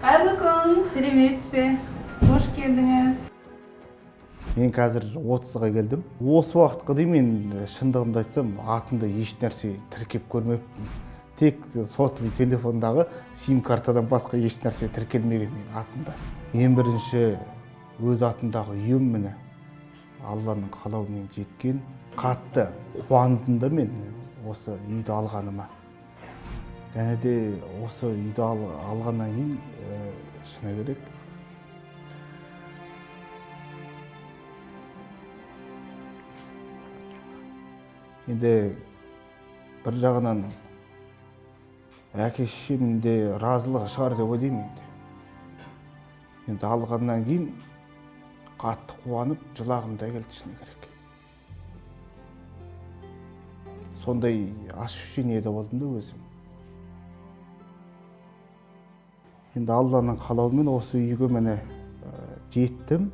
Қайырлы күн, сәлеметсіз бе? Қош келдіңіз. Мен қазір 30-ға келдім. Осы уақытқа дейін мен шындығымды айтсам, атымда еш нәрсе тіркеп көрмеппін. Тек сотовый телефондағы сим картадан басқа еш нәрсе тіркелмеген менің атымда. Ең бірінші өз атымдағы үйім міне Алланың қалауымен жеткен. Қатты қуандым да мен осы үйді алғаныма. Және де осы үйді алғаннан кейін шыны керек, енді бір жағынан әке шешемнің де разылығы шығар деп ойлаймын енді. Енді алғаннан кейін қатты қуанып жылағым да келді, шыны керек. Сондай ощущениеде болдым да өзім. Енді Алланың қалауымен осы үйге міне жеттім.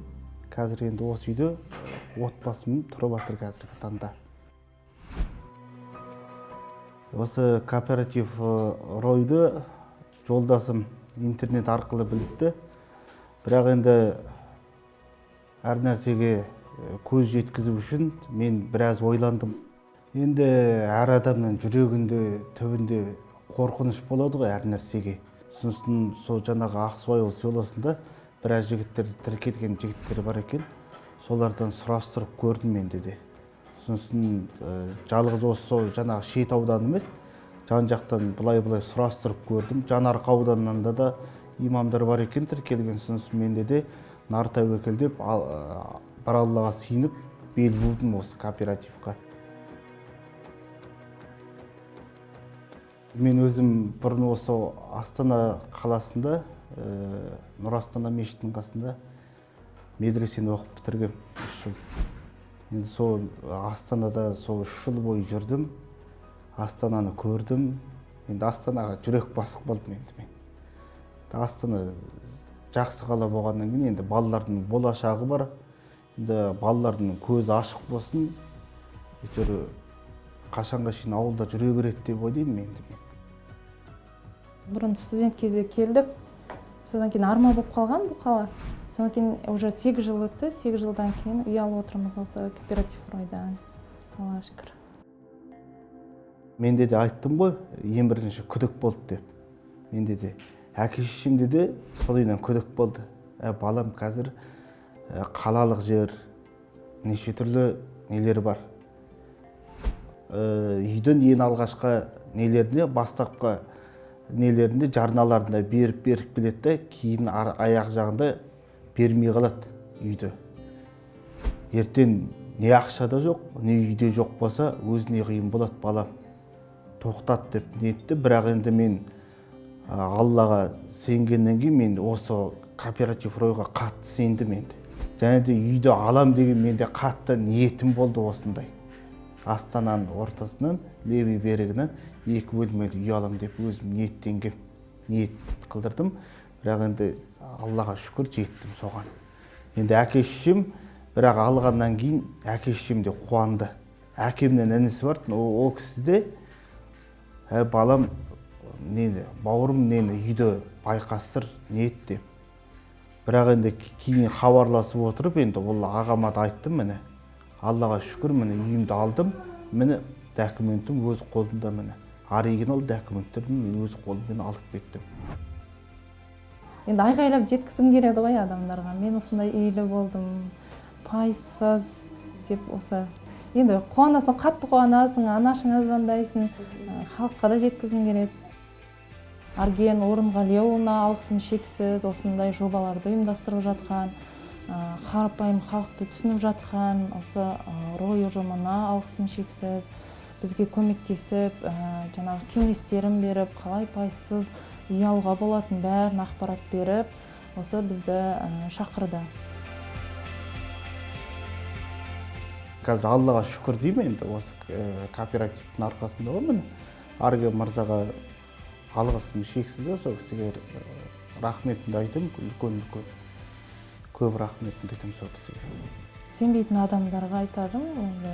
Қазір енді осы үйде отбасым тұрып жатыр қазіргі таңда. Осы кооператив Ройды жолдасым интернет арқылы біліпті. Бірақ енді әр нәрсеге көз жеткізу үшін мен біраз ойландым. Енді әр адамның жүрегінде, түбінде қорқыныш болады ғой әр нәрсеге. Сосын сол жаңағы Ақсуайыл селосында біраз жігіттер, тіркелген жігіттер бар екен. Солардан сұрастырып көрдім енді де. Сосын жалғыз осы сол жаңағы Шет ауданы емес, жан жақтан былай-былай сұрастырып көрдім. Жанарқа ауданынан да имамдар бар екен тіркелген. Сосын менде де нар тәуекел деп бір Аллаға сиынып бел будым осы кооперативқа. Мен өзім бұрын осы Астана қаласында, Нұр Астана мешітінің қасында медресені оқып бітіргем 3 жыл. Енді сол Астанада сол 3 жыл бойы жүрдім, Астананы көрдім. Енді Астанаға жүрек басып қалдым енді мен. Астана жақсы қала болғаннан кейін енді балалардың болашағы бар. Енді балалардың көзі ашық болсын. Әйтеуір қашанға шейін ауылда жүре береді деп ойлаймын енді мен. Бұрын студент кезде келдік, содан кейін арма болып қалған бұл қала. Содан кейін уже 8 жыл өтті, 8 жылдан кейін үй алып отырмыз осы кооператив Ройдан. Аллаға шүкір. Менде де айттым ғой, ең бірінші күдік болды деп. Менде де әке шешемде де содан күдік болды. Балам қазір қалалық жер, неше түрлі нелер бар. Үйден ең алғашқы нелеріне, бастапқы нелерінде, жарналарында беріп келеді де, кейін аяқ жағында бермей қалады үйді. Ертең не ақша да жоқ, не үйде жоқ болса, өзіне қиын болады, балам. Тоқтат деп нетті, бірақ енді мен Аллаға сенгеннен кейін мен осы кооператив Ройға қатты сендім енді. Және де үйді алам деген менде қатты ниетім болды осындай. Астананың ортасынан, левый берегінен 2 бөлмелі үй алам деп өзім ниеттенгем, ниет қылдырдым. Бірақ енді Аллаға шүкір жеттім соған. Енді әке шешем бірақ алғаннан кейін әке шешем де қуанды. Әкемнен інісі бар, о кісі де, балам, нені, бауырым, нені үйді байқастыр, нет деп. Бірақ енді кейін хабарласып отырып, енді ол ағама да айттым, міне, Аллаға шүкір, міне үйімді алдым, міне документім өз қолымда, міне оригинал документтерді мен өз қолыммен алып кеттім. Енді айғайлап жеткізгім келеді ғой адамдарға. Мен осындай үйлі болдым, пайызсыз деп осы. Енді қуанасың, қатты қуанасың, анашыңа звондайсың, халыққа да жеткізгім келеді. Арген Орынғалиұлына алғысым шексіз, осындай жобаларды ұйымдастырып жатқан, қарапайым халықты түсініп жатқан осы Рой ұжымына алғысым шексіз. Бізге көмектесіп, жаңағы кеңестерін беріп, қалай пайызсыз үй алуға болатын бәрін ақпарат беріп, осы бізді шақырды. Қазір Аллаға шүкір деймін енді осы кооперативтің арқасында ғой міне. Арген мырзаға алғысым шексіз де, сол кісіге рахметімді айтамын, үлкен-үлкен көп рахметімді айтамын сол кісіге. Сенбейтін адамдарға айтарым, енді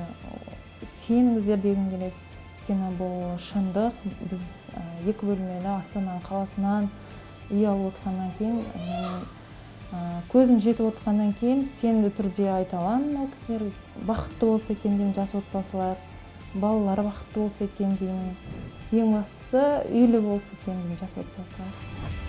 сеніңіздер дегім келеді. Өйткені бұл шындық. Біз 2 бөлмелі Астана қаласынан Үй алып отқаннан кейін мен көзім жетіп отқаннан кейін сенімді түрде айта аламын, ол кісілер бақытты болса екен деймін, жас отбасылар, балалары бақытты болса екен деймін. Ең бастысы, үйлі болса екен деймін жас отбасылар.